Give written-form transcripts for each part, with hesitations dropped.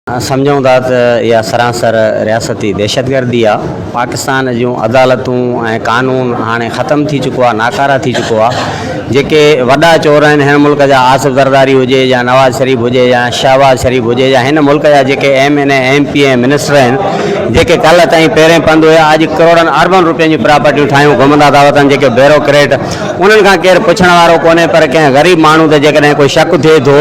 سمجهون ٿا ته اها سراسر رياستي دهشتگردي آ، پاڪستان جون عدالتون ۽ قانون هاڻي ختم ٿي چڪو آ، ناڪاره ٿي چڪو آ، جيڪي وڏا چور آهن هن ملڪ جا آصف زرداري هجي يا نواز شريف هجي يا شهباز شريف هجي يا هن ملڪ جا جيڪي M N A M P A minister آهن جيڪي ڪلهه تائين پيرين پنڌ هيا اڄ ڪروڙن اربن روپين جون پراپرٽيون ٺاهيون گهمندا ٿا وتن جيڪي بيروڪريٽ انهن کان ڪير پڇڻ وارو ڪونهي پر ڪنهن غريب ماڻهو تي جيڪڏهن ڪو شڪ ٿئي ٿو.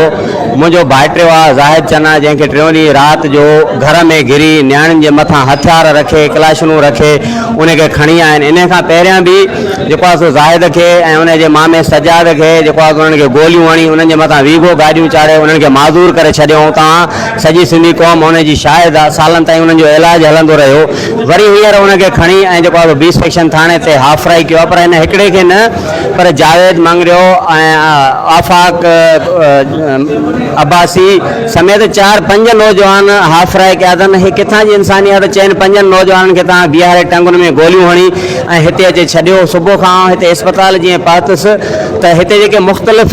منهنجو ڀائٽيو آ زاهد چنا جنهن کي ٽيون ڏينهن رات جو گهر ۾ گهري نياڻين جي مٿان هٿيار رکي ڪلاشنون رکي ان کي کڻي آيا آهن انهي کان پهريان به جيڪو آ سو زاهد کي ۽ ان جي مامي سجاد کي جيڪو آ سو انهن کي گوليون هڻي انهن جي مٿان ويگو گاڏيون چاڙهي انهن کي معذور ڪري ڇڏيو اتان سڄي سنڌي قوم ان جي شاهد آ سالن تائين انهن جو علاج هلندو رهيو وري هينئر ان کي کڻي ۽ جيڪو آهي سو بي سيڪشن ٿاڻي تي هاف فرائي ڪيو آهي پر هن هڪڙي کي نه پر جاويد مڱريو ۽ آفاق عباسي سميت چار پنج نوجوان هاف فرائي ڪيا اٿن. هي ڪٿان جي انساني آهي ته چئن پنجن نوجوانن کي توهان بيهاري ٽنگن ۾ گوليون هڻي ۽ هتي اچي ڇڏيو. صبح کان آئون هتي اسپتال جيئن پهتس ته هتي جيڪي مختلف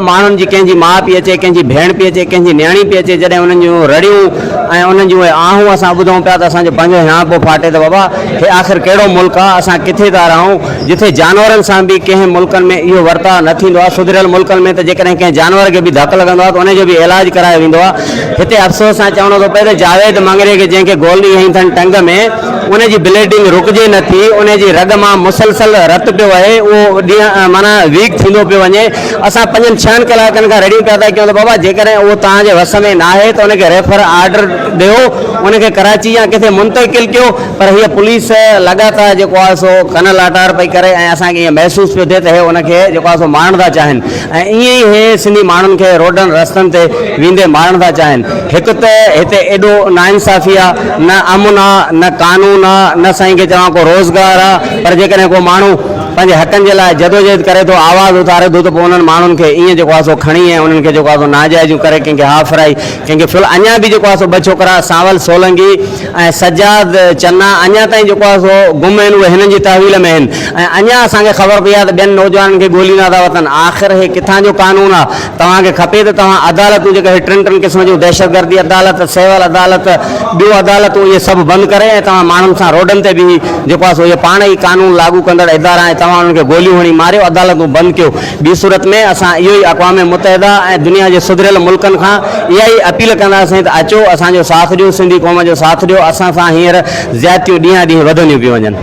ماڻهن جي ڪنهن جي ماء پئي اچي ڪنهن جي ڀيڻ پئي اچي ڪنهن جي نياڻي پئي اچي جڏهن انهن جون رڙيون ۽ انهن جون اهي آهون اسان ٻڌون پيا ته اسان جو پنهنجو هيانء پيو ڦاٽي ته بابا هي آخر ڪهڙو ملڪ آ اسان ڪٿي ٿا رهون جٿي جانورن سان به ڪنهن ملڪن ۾ اهو ورتاء نه ٿيندو آ سڌريل ملڪن ۾ ته جيڪڏهن ڪنهن جانور کي به ڌڪ لڳندو آ ته ان جو به علاج ڪرايو ويندو آ هتي افسوس سان چوڻو ٿو پئي ته جاويد مڱريي کي جنهن کي گولي هنئي اٿن ٽنگ ۾ ان جي بليڊنگ رڪجي نه ٿي ان جي رڳ مان مسلسل رت پيو وهي اهو ڏينهن معنيٰ ويڪ ٿيندو پيو وڃي اسان پنجن ڇهن ڪلاڪن کان رڙيون پيا ٿا ڪيون ته بابا جيڪڏهن اهو توهان جي وس ۾ ناهي ته ان کي ريفر آرڊر ڏيو ان کي ڪراچي يا ڪٿي منتقل ڪيو پر هيء پوليس لڳاتار جيڪو آهي سو ڪن لاٽار پئي ڪري ۽ اسان کي ائين محسوس پيو ٿئي ته هي ان کي جيڪو آهي سو مارڻ ٿا چاهين ۽ ائين ئي هي سنڌي ماڻهن کي روڊن رستن تي ويندي مارڻ ٿا چاهين هڪ ته هتي ايڏو ناانصافي آ نه امن آ نه قانون آ نه سائين کي چوان ڪو روزگار آ پر جيڪڏهن ڪو ماڻهو پنهنجي حقن جي لاء جدوجهد ڪري ٿو، آواز اٿاري ٿو ته پوء انهن ماڻهن کي ائين جيڪو آهي سو کڻي ۽ انهن کي جيڪو آهي سو ناجائزيون ڪري ڪنهن کي هاف فرائي ڪنهن کي فل اڃا به جيڪو آهي سو ٻه ڇوڪرا سانول سولنگي ۽ سجاد چنا اڃا تائين جيڪو آهي سو گم آهن اهي هنن جي تحويل ۾ آهن ۽ اڃا اسان کي خبر پئي آهي ته ٻين نوجوانن کي ڳوليندا ٿا وتن آخر هي ڪٿان جو قانون آهي توهان کي کپي ته توهان عدالتون جيڪي هي ٽن ٽن قسم جون دهشتگردي عدالت، سول عدالت، ٻيون عدالتون اهي سڀ بند ڪري ۽ توهان ماڻهن سان روڊن تي بيهي جيڪو آهي سو اهي پاڻ ئي قانون لاڳو ڪندڙ ادارا ۽ توهان انهن کي گوليون هڻي ماريو عدالتون بند ڪيو ٻي صورت ۾ اسان اهو ئي اقوام متحده ۽ دنيا جي سڌريل ملڪن کان اها ئي اپيل ڪنداسين ته اچو اسان جو ساٿ ڏيو سنڌي قوم جو ساٿ ڏيو اسان سان هينئر زيادتيون ڏينهان ڏينهن وڌنديون پيون وڃن.